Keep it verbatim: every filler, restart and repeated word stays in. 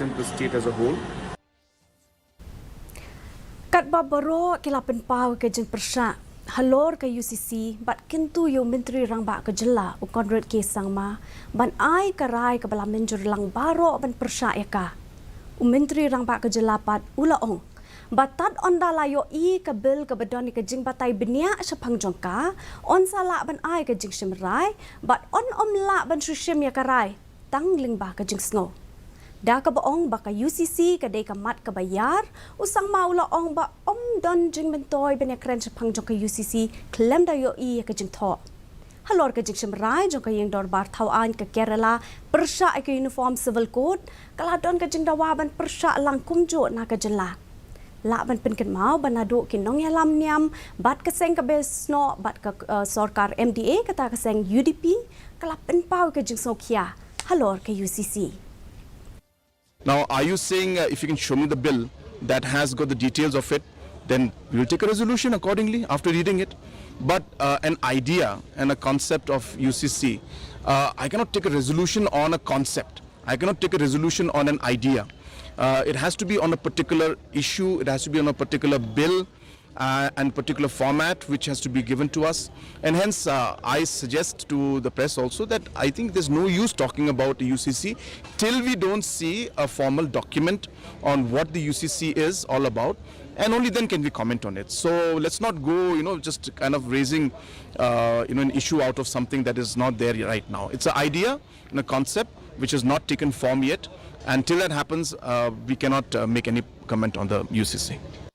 in the state as a whole. Katba baroh ki la pynpaw ka jingpyrshah halor ka U C C bad kyntu ïa u Myntri Rangbah ka jylla u Conrad K Sangma ban ai ka rai kaba la mynjur lang baroh ban pyrshah ïa ka. U Myntri Rangbah ka jylla pat u la ong ba tad ynda la ïohi ka bill kaba don ïa ka jingbatai bniah shaphang jong ka, yn sa lah ban ai ka jingshim rai bad yn ym lah ban shu shim ïa ka rai tang lyngba ka jingsngew. Da kaba ong ba ka U C C ka dei ka mat kaba ïar, u Sangma u la ong ba ym don jingmyntoi ban ïakren shaphang jong ka U C C khlem da ïohi ïa ka jingthoh. Halor ka jingshim rai jong ka ïing dorbar thaw aiñ ka Kerala pyrshah ïa ka Uniform Civil Code, ka la don ka jingdawa ban pyrshah lang kumjuh na ka jylla. Lah ban pynkynmaw ba naduh ki nongïalam niam bad ka seng ka Besnoh bad ka, eh, sorkar M D A, kata ka seng U D P ka la pynpaw ka jingsngewkhia halor ka U C C. Now, are you saying, uh, if you can show me the bill that has got the details of it, then we will take a resolution accordingly after reading it. But uh, an idea and a concept of U C C, uh, I cannot take a resolution on a concept. I cannot take a resolution on an idea. Uh, it has to be on a particular issue, it has to be on a particular bill, uh, and particular format which has to be given to us. And hence, uh, I suggest to the press also that I think there's no use talking about U C C till we don't see a formal document on what the U C C is all about, and only then can we comment on it. So let's not go, you know, just kind of raising, uh, you know, an issue out of something that is not there right now. It's an idea and a concept which has not taken form yet. Until that happens, uh, we cannot uh, make any comment on the U C C.